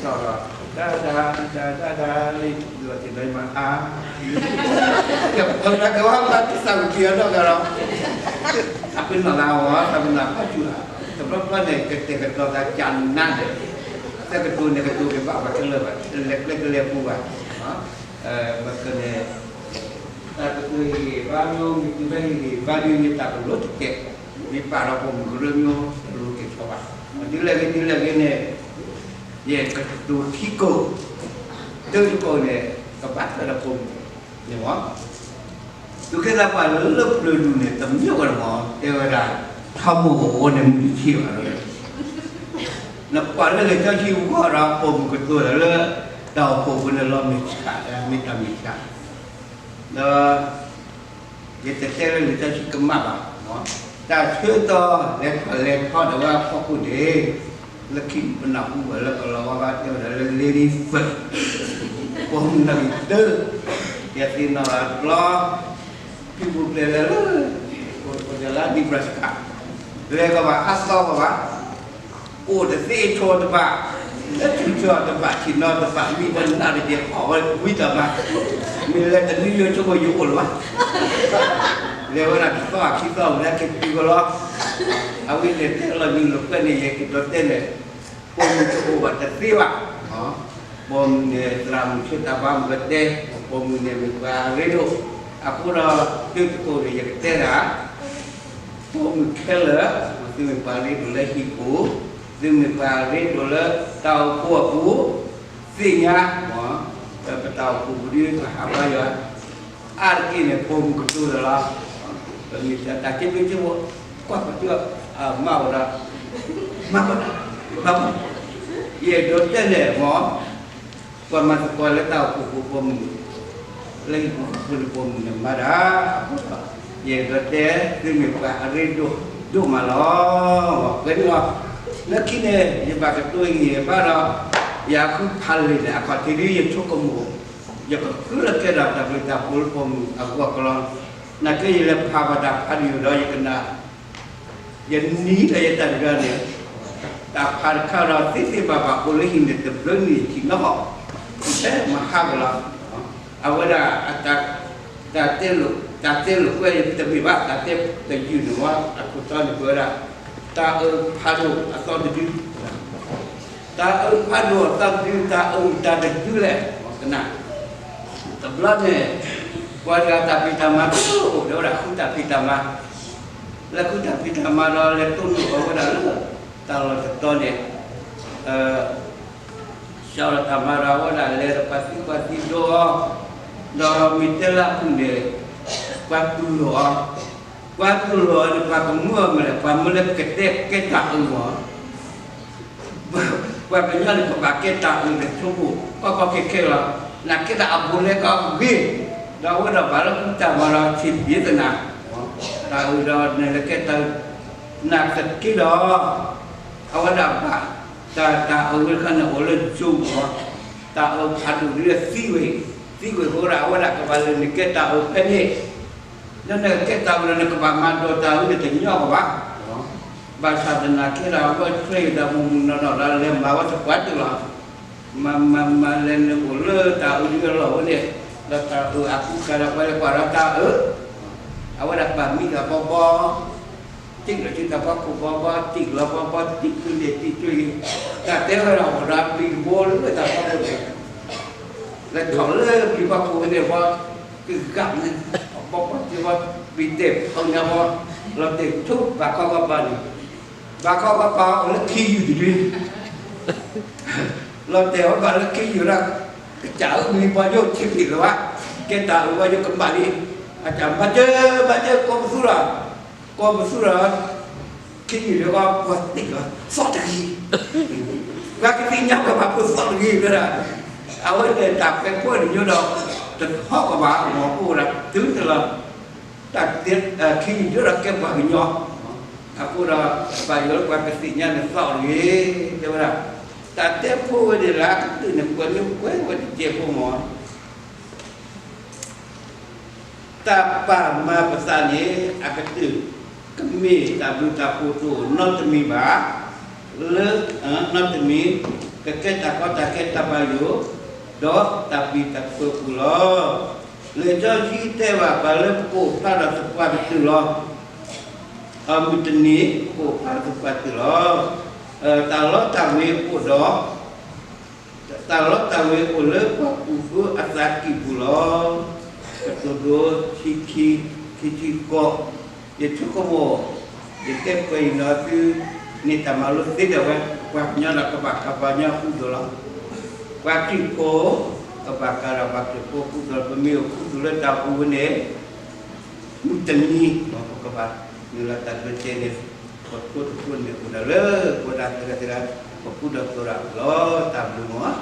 ဒီး ဒၣ်ဒၣ်ဒၣ်ဒၣ်ဒၣ်လံ ဒီးသ့ၣ်နီၣ်မၤအါ ကဖၢလၢကဝဲဘၣ်တၢ်သးဝံၣ်က့ၤအီၤဒီးကဒီး သးပ့ၤနီၣ်လၢအီၤ သးပ့ၤနီၣ်ဖီၣ်ဆူၣ်လၢ တဘျီဘျီန့ၣ် ကတဲာ်ကတီၤသးကနါန့ၣ် သကတိၤန့ၣ် ကတိၤက့ၤဘၣ်ပှၤခဲလၢာ်ဘၣ် လဲၤကျဲကလဲၤပူၤဘၣ် ပကန့ၣ် တၢ်ကတိၤဟ့ၣ်ဂ့ၤဘါမ့ၢ် မ့ၢ်တုၤဖဲဟ့ၣ်ဂ့ၤဘါဒုးန့ၣ် တၢ်ကလိတကဲး မ့ၢ်ပာ်ဒီးပိာ်မုၣ်ကရၢမ့ၢ် တလိၤကဲၤထီၣ်ဘၣ် ဒ်လဲၣ်ဂ့ၤဒ်လဲၣ်ဂ့ၤန့ၣ် ယကတိၤခံကိး တၢတကိးန့ၣ် ကဘၣ်ထွဲဒီးပိာ်မုၣ်န့ၣ်မ့ၢ် သူၣ်က့သးပှၢ်လၢပျၢၤဒူၣ်န့ၣ် တမ့ၢ်ဝဲဒၣ်မ့ၢ် တဲဝဲဒၣ် ထီဘိအိၣ်န့ၣ် မုၢ်တဆံးဘၣ်လီၤ နကွၢ်လၢလံာ်စီဆှံဂီၢ်ဒီး ပိာ်မုၣ်ကတိၤဒီးလၢ တၢ်အိၣ်ဖှိၣ်ပူၤန့ၣ် လီၤမ့ၢ်ဆှး မ့ၢ်တၢ်မ့ၢ်ဆှး ဒီး ယတတဲလၢလံာ်စီဆှံကမၣ်ဘၣ်, တၢ်ဆၢကတီၢ်လဲၤထီၣ်လဲၤထီဒီးဝဲအဖီခိၣ်န့ၣ်, လၢခံပနၢ်ဟူဘၣ်လၢကလီၤဝါဘၣ်တဲဝဲဒၣ်လၢ lady first, ပိာ်မုၣ်နီၣ်ဂံၢ်တၢ, ယသ့ၣ်နီၣ်လီၤတဘျီ, ဖံပူၤဖျဲးလၢ လၢ လၢ Nebraska, လဲၤကဘၣ်အသီကဘၣ် အိၣ်တသ့အထိတဘၣ်, လၢထူၣ်ထီၣ်တဘၣ် ထံၣ်နီတဘၣ် မံၤပနၢ်တက့ၢ် အီၣ်ဝဲဝံတၢ်မၤ, မ့ၢ်လဲၤတနွံယိယိဖိယအိၣ်လၢၤဘၣ်, လဲၤဝဲဒၣ်တသီခံသီဝဲဒၣ်က့ၤတုၤကလီ, အဝဲန့ၣ်တဲလီၤနံၤလီၤကွဲန့ၣ် ယကဒီးတဲန့ၣ်, ပိာ်မုၣ်တအိၣ်ဘၣ်တသ့ဘၣ်, ပိာ်မုၣ်န့ၣ် သရၣ်မုၣ်ဆၢတၢ်ဘါမုၢ်ကတဲ, ပိာ်မုၣ်န့ၣ်မ့ၢ်ပှၤအရ့ဒိၣ်, အဃိဒီး သုတကိးန့ၣ် ယကတဲဒၣ် ပိာ်မုၣ်ခဲလၢာ်, သုမ့ၢ်ပှၤရ့ဒိၣ်လၢဟံၣ်ပူၤ, သုမ့ၢ်ပှၤရ့ဒိၣ်လၢတၢ်အိၣ်ဖှိၣ်အပူၤ, သ့ၣ်ညါ, ပတၢ်အိၣ်ဖှိၣ်ပူၤဒ်ပဟးဘါယွၤ, အါတက့ၢ်န့ၣ် ပိာ်မုၣ်ကတိၤဒီးလီၤ, ပမ့ၢ်တၢ်က့ဘျုးက့ဖိ, ကွၢ်ပတုာ်, မၤဝဲဒၣ်, မၤဝဲဒၣ်, မၤဝဲဒၣ်, ယအဲၣ်ဒိးတဲန့ၣ်မ့ၢ် ပှၤမၤသကိးလၢတၢ်အိၣ်ဖှိၣ်ပူၤပိာ်မုၣ်, လၢဟံၣ်ပူၤဃီပူၤန့ၣ်ပိာ်မုၣ်န့ၣ်မၤဒၣ်, အဃိဒီး ယအဲၣ်ဒိးတဲ သုမ့ၢ်ပှၤအရ့ဒိၣ်ဒိၣ်မးလီၤ, ပှဲၤန့ၣ်လီၤ, လၢခံန့ၣ် ယဘၣ်ကတိၤအံၤန့ၣ်ဘၣ်ဒီး, ယဃုဖးလံာ်န့ၣ် အခီၣ်ထံးဒ်ယဆိကမိၣ်, ယကဃုလၢကဲဒီးတၢ်ဘျုးတၢ်ဖှိၣ်လၢပိာ်မုၣ်အဂီၢ်ကလီ, နာ်က့ယလဲၤဖးဘၣ်တၢ်ဖးဒံးဒီးယကနၣ် ယနံၤဒီးယတၢ်တဂၤန့ၣ်, တၢ်ဖးတခါဒီး သ့သ့ဘၣ်ဘၣ်အိၣ်လၢဟံၣ်န့ၣ်တဘျုးနံၣ်ထံၣ်နီၣ်, ဖဲမဟါကလီၤ, အဝဲဒၣ် တၢ်တဲလိာ်ကွဲတမ့ၢ်ဘၣ် တၢ်တဲတယုၢ်န့ၣ်ဝဲ အခိၣ်တီန့ၣ်ကွဲးဝဲဒၣ်, တၢ်အၢဖးဒိၣ်အသီတဒု တၢ်အၢဖးဒိၣ်အသီတဒု တၢ်အၢတၢ်တဒုလဲၣ်, ကနၣ်, တဘျီန့ၣ်, ပှၤတဂၤတၢ်ဖံးတၢ်မၤတအိၣ်ဒီးဝဲဒၣ်ဃုတၢ်ဖံးတၢ်မၤ, လဲၤဃုတၢ်ဖံးတၢ်မၤဒီးလဲၤတိၢ်နီၣ်အီၤဝဲဒၣ်လၢ တၢ်လီၢ်တတီၤန့ၣ်, စးထီၣ်တၢ်မၤဒီးအဝဲဒၣ်လဲၤဒီးပှၤသံကွၢ်သံဒိးအီၤ, ဒီးမ့ၢ်တဲလၢအပူၤန့ၣ်, ပှၤတူၢ်လိာ်အီၤ, ပှၤတူၢ်လိာ်အီၤန့ၣ် ပှၤကမၢအီၤမ့ၢ်လဲၣ် ပှၤမၢလၢကတဲကဲတၢ်အၢမး ပှၤကညီန့ၣ် ကဘၣ်ကဲတၢ်အၢန့ၣ်ဆိကမိၣ် ကီကီခဲခဲလီၤ. နာ်ကဲဒၣ်အဘူးလဲကီဂ့ၤ, ဒီးအဝဲဒၣ်ဘၣ်လၢဃုတၢ်မၤဒီးဆံးဘျုးသနာ်, တၢ်အၢဒီးနလဲၤကဲတၢ်အၢ, နာ်သက့ဒီး, အဝဲဒၣ်ဘၣ်, တၢ်တၢ်အၢဝဲတခါန့ၣ် အိၣ်လၢကၠိမး, တၢ်အၢဖးဒိၣ်ဒ်သံဝဲ, သံဝဲအဃိဒီး အဝဲဒၣ်ကဘၣ်လဲၤနကဲတၢ်အၢဖဲန့ၣ် လၢနကဲတၢ်အၢဒီး နကဘၣ်မၤဒိးတၢ်အၢန့ၣ်တညီဘၣ်. ဘၣ်ဆၣ်သနာ်က့ဒီး အဝဲဆှၢယတၢ်မုၢ်မုၢ်နီၢ်နီၢ်ဒီး လဲၤမၤဝဲသပှၢ်တၢၢ်လီၤ. မၤမၤမၤလဲၤနုာ်အိၣ်လၢတၢ်အၢဒ်အလီၢ်ဝဲန့ၣ်, ဒီးတၢ်အၢအကူကၤဒီးပှၤလဲၤကွၢ်ဒီးတၢ်အၢ, အဝဲဒၣ်ပာ်မံတၢ်ဘီဘီ တံၢ်လီၤဆူတၢ်ဖီခိၣ်ဘီဘီ တံၢ်လီၤဘီဘီ တံၢ်ကုလ့ၢ်တံၢ်ကၠိအံၤ, တၢ်တဲဝဲဒၣ်အိၣ်ဒီးပျံၤတဘိလၢတၢ်ဖီခိၣ်န့ၣ်, လဲၤထီၣ်လၢပျံၤဖီခိၣ်ဝဲန့ၣ်ဘီ, ကဂၤန့ၣ်, ဘီဘီတံၢ်ဘီ, ပျံၤတဲာ်ဖီညါဘီ, လီၤတဲာ်ဆိဘၣ်ခီဘၣ်ပၤန့ၣ်, ဘၣ်ခီဘၣ်ပၤအိၣ်လၢခံယုၢ်တဒု လီၤတဲာ်ဝဲဘၣ်လၢခံယုၢ်ဒီး, ကစၢ်ဧၢ မ့ၢ်ပှၤယိၣ်ထံဖံးလၢၤဘၣ်, ကဲတၢ်အၢဝဲယိၣ်ကမၣ်လံ, အကစၢ်မၤစၢၤ မၤစၢၤ ကိးပသူဒီး, ကိးပသူဒီး, ခံယုၢ်ဒီးပှၤသံၣ်လီၤ သီၣ်တဂ့ၤ, ပှၤကသ့ၣ်ညါပှၤဘၣ်ဖိသီၣ်တဂ့ၤဝဲဒၣ်, အဝဲန့ၣ်တၢ်ပဲာ်ဖှိၣ်တညိဒီး, တထီၣ်ကဘၣ်မ့ၢ်အိၣ်ဝဲဒၣ်တုၤတလီၤ တၢ်ခံယုၢ်ဒီးကဲပှၤကညီ, အဃိဒီး, ဘၣ်ယိၣ်လၢပှၤကသ့ၣ်ညါန့ၣ်သီၣ်တဂ့ၤ, တဲဝဲဒၣ်, တၢ်တဲဖိဝဲန့ၣ်လၢအကတၢၢ်န့ၣ် ကွဲးန့ၢ်ကွဲးဝဲတကဲးဖိမး တၢ်ပာ်မၤပသးန့ၣ် အကတၢၢ်, ကမ့ၢ်တၢ်ဘျုးတၢ်ဖှိၣ်တအိၣ်နီတမံၤဘၣ်, လၢ, နီတမံၤ, ကကဲတၢ်ကီတၢ်ခဲတၢ်ဘၣ်ယိၣ်, ဒီးတၢ်ပျံၤတၢ်ဖုးအပူၤလီၤ. လံာ်စီဆှံတဲဘၣ်ပှၤလၢပကအိၣ်ဖျါဒီးသပှၢ်ကတၢၢ်လီၤ. အမုၢ်တနံၤ ပကအိၣ်ဖျါဒီးသပှၢ်ကတၢၢ်လီၤ. တၢ်လီတၢ်ဝ့ၤအိၣ်ဒီး တၢ်လီတၢ်ဝ့ၤအိၣ်လၢပှၤကူၣ်ဖိအသးကံၢ်ပူၤလီၤ. ကတိၤဒိ ခံဆံဃိး, ယဆိကမိၣ် ယတဲပှဲၤအံၤနီၤ သုန့ၢ်တၢ်မၤလိသ့ဒီးဝဲ ပှၤကညီဒီးကဘၣ်ကပှၤကညီအကူအသိးလီၤ. ပှၤခရံာ်ဖိ ကဘၣ်ကဒီးပှၤခရံာ်ဖိအကူအသိးလီၤ. ပမ့ၢ်အိၣ်ခူသူၣ်လၢတၢ်အိၣ်ဝဲန့ၣ် မုၢ်တနံၤ ပကဘၣ်နုာ်လီၤတၢ်ဒိးစဲးန့ၣ် ပထိတဖိန့ၣ်အိၣ်ဒီးလၢ ပဝဲဒၣ်သ့ၣ်တဖၣ် ပကူဒီးသိးတၢ်လီၤ. တၢ်ဘျုးမး